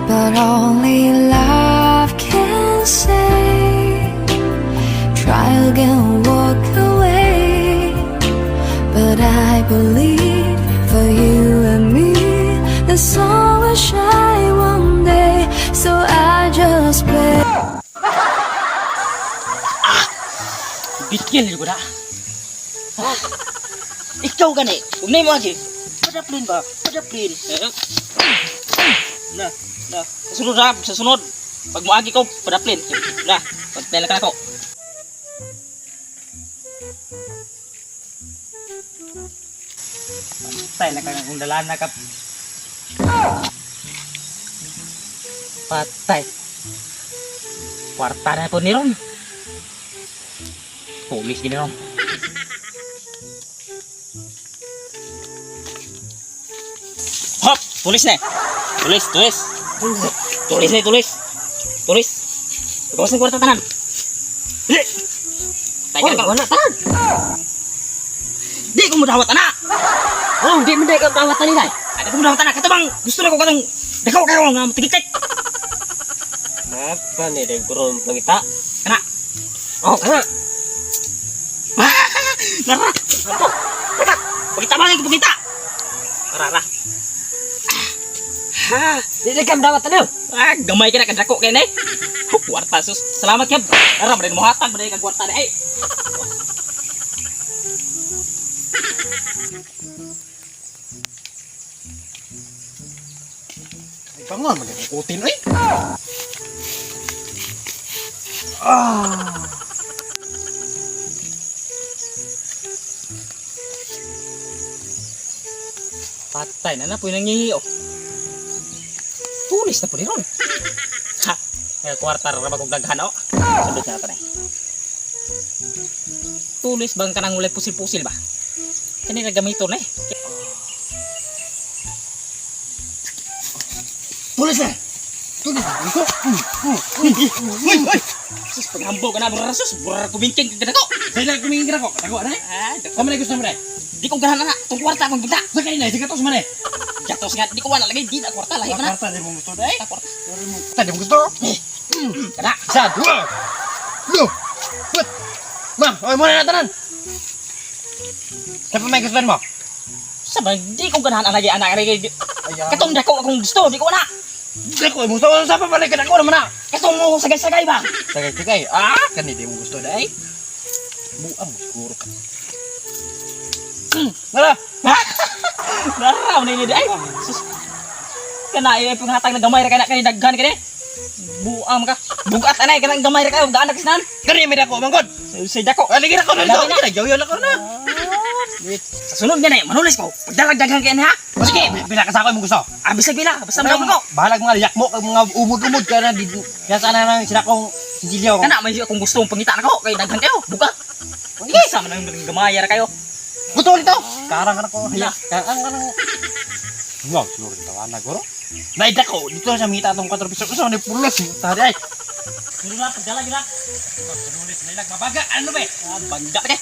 But only love can say, try again, walk away. But I believe for you and me, the sun will shine one day. So I just play. Bitkil ko na. Ikaw gani, ug nay mo agi. Padaplin ba? Padaplin. Eh, na, na. Sa sunod ha, sa sunod. Pag moagi ko, padaplin. Na, pagtela ka nako. Patay na ka kung dala na ka. Patay. Kwarta na po ni Ron. Pulis din Ron. Hop! Tulis na eh. Tulis, tulis. Tulis na eh, tulis. Tulis. Tulis na kwarta tanan. Dili. Tayo ka. Wala tanan. Di ko mo dawat ana. Oh, di man day ka tawatan nila. Ay, di ko mo dawat ana. Kato bang gusto na ko katong dakaw kayo nga tigikik. Apa ni day kuron pangita? Kana. Oh, kana. Nara. Ato. Teka. Pagita ba lang pagita. Tara ra. Ha. Di day ka dawatan nila. Ah, gamay ka na kadako kay nay. Huh, kwarta sus. Salamat kab. Tara, ba mo hatag ba kag kwarta ay. Ay, bangon man yung kutin ay. Patay na na po yung nangingi oh. Tulis na po ni Ron. Ha, may kwarta ra ba kog daghan oh. Sundot na natin eh. Tulis bang kanang ulay pusil-pusil ba? Kani ra gamito na eh. Tulis na. Tulis na. Ito. Uy, uy. Sus, paghambog ka na mura sus, mura kumingking ka ko. Sa ilang kumingin ka ko. Dako na. Ah, dako. Sa man gusto mo na. Di ko ganahan na tong kwarta akong bigla. Sa kanina si katos man eh. Gatos nga, di ko wala lagi di na kwarta lahi man na. Kwarta di mo gusto day. Ah, kwarta. Kwarta di mo gusto. Kana. Isa, dua. Lo. Put. Ma, oy mo na tanan. Sa pa may gusto mo? Sa ba di ko ganahan lagi anak lagi. Ayan. Katong dako akong gusto, di ko na. Dako mo gusto sa pa balik ka dako naman na. Katong mo sagay-sagay ba? Sagay sagay. Ah, kani di mo gusto day. Buang mo siguro ka. Nara. Naraw na yun ay. Sus. Kana ay panghatag na gamay ra kana kani daghan kani. Buang ka. Bugat anay kanang gamay ra kayo gaan na kisnan. Kani may dako manggod. Say dako. Ah, lagi dako na dito. Lagi na. Lagi na ako na. Sa sunod gani manulis ko. Pagdalag-daghan kay ha. Sige, pila ka sa ako imong gusto. Ah, bisag pila, basta mo ko. Bahalag mga yak mo kag mga umod-umod ka na di nasa na nang sila kong sinsilyo ko. Kana may akong gusto mong pangita nako kay daghan kayo. Bugat. Isa man ang gamay ra kayo. Gusto ulit to. Karang ka na ko. Na. Karang ka na. Wow, siguro tawa na guro. Naida ko dito sa mita atong 4 piso. Usa ni pulos tadi ay. Sunod na pagdalag na. Sunulit na ilag mabaga. Ano ba? Ah, bangga kay.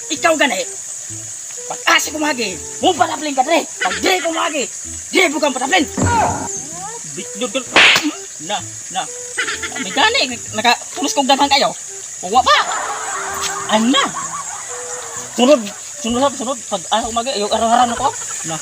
Ikaw gani. Pag asa kumagi, mo padaplin ka dre. Pag dire kumagi, dire bukan padaplin. Bitlog ko. Na, na. May gani naka tulos kog daghan kayo. Uwa pa. Ana. Sunod, sunod sunod pag asa kumagi, ayo araw-araw nako. Na.